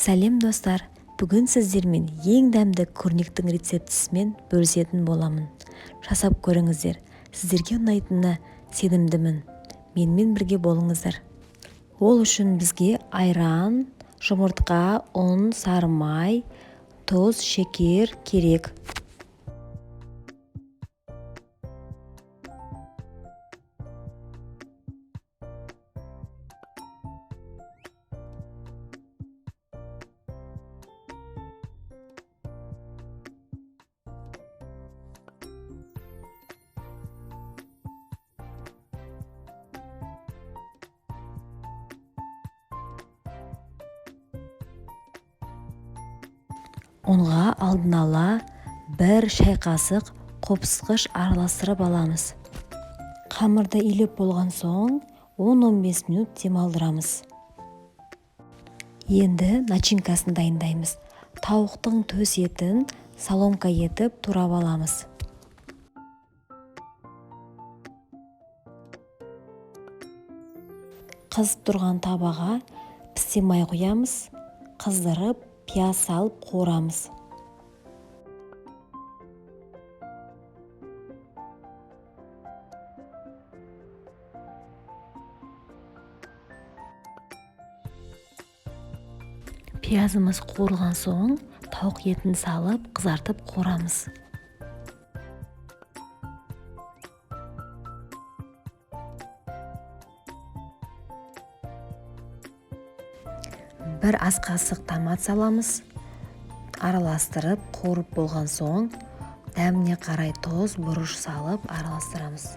Сәлем, достар! Бүгін сіздермен ең дәмді курниктің рецептісімен бөлісетін боламын. Жасап көріңіздер, сіздерге ұнайтынына сенімдімін. Менімен бірге болыңыздар. Ол үшін бізге айран, жұмыртқа, ұн, сары май, тұз, шекер керек. Ұнға алдын ала 1 шай қасық қопсытқыш араластырып аламыз. Қамырды илеп болған соң 10-15 минут демалдырамыз. Енді начинкасын дайындаймыз. Тауықтың төс етін соломка етіп турап аламыз. Қызып тұрған табаға пісте май құямыз, қыздырып, пияз салып қуырамыз. Пиязымыз қуырылған соң тауық етін салып, қызартып қуырамыз. Бір ас қасық томат саламыз. Араластырып, қуырып болған соң дәміне қарай тұз, бұрыш салып араластырамыз.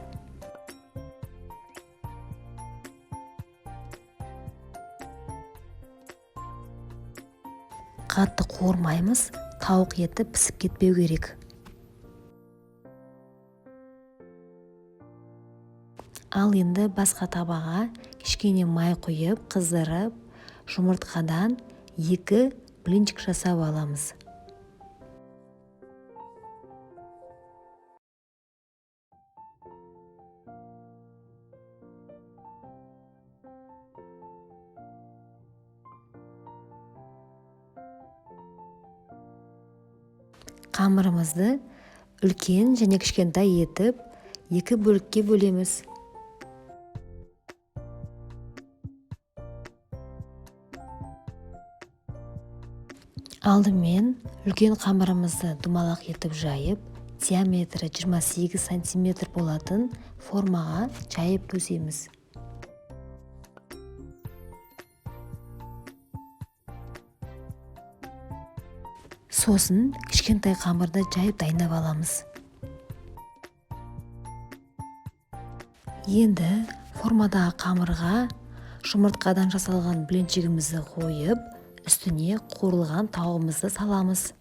Қатты қуырмаймыз, тауық еті пісіп кетпеу керек. Ал енді басқа табаға кішкене май құйып, қыздырып, жұмыртқадан 2 блинчик жасап аламыз. Қамырымызды үлкен және кішкентай етіп 2 бөлікке бөлеміз. Алдымен үлкен қамырымызды домалақ етіп жайып, диаметрі 28 сантиметр болатын формаға жайып төсейміз. Сосын кішкентай қамырды жайып дайындап аламыз. Енді формадағы қамырға жұмыртқадан жасалған блинчигімізді қойып, үстіне қуырылған тауығымызды саламыз.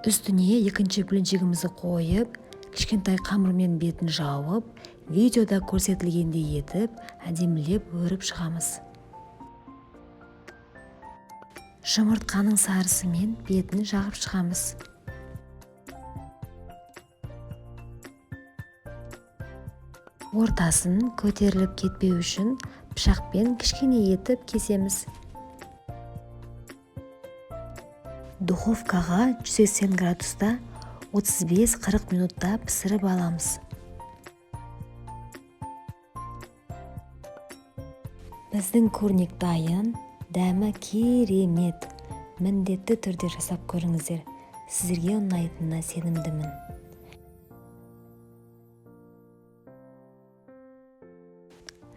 Үстіне екінші блинчигімізді қойып, кішкентай қамырмен бетін жауып, видеода көрсетілгендей етіп, әдемілеп өріп шығамыз. Жұмыртқаның сарысымен бетін жағып шығамыз. Ортасын көтеріліп кетпеу үшін пышақпен кішкене етіп кесеміз. Духовкаға 180 градуста 35-40 минутта пісіріп аламыз. Біздің курник дайын, дәмі керемет. Міндетті түрде жасап көріңіздер. Сіздерге ұнайтынына сенімдімін.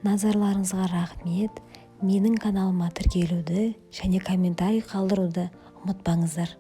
Назарларыңызға рахмет. Менің каналыма тіркелуді және комментарий қалдыруды ұмытпаңыздар.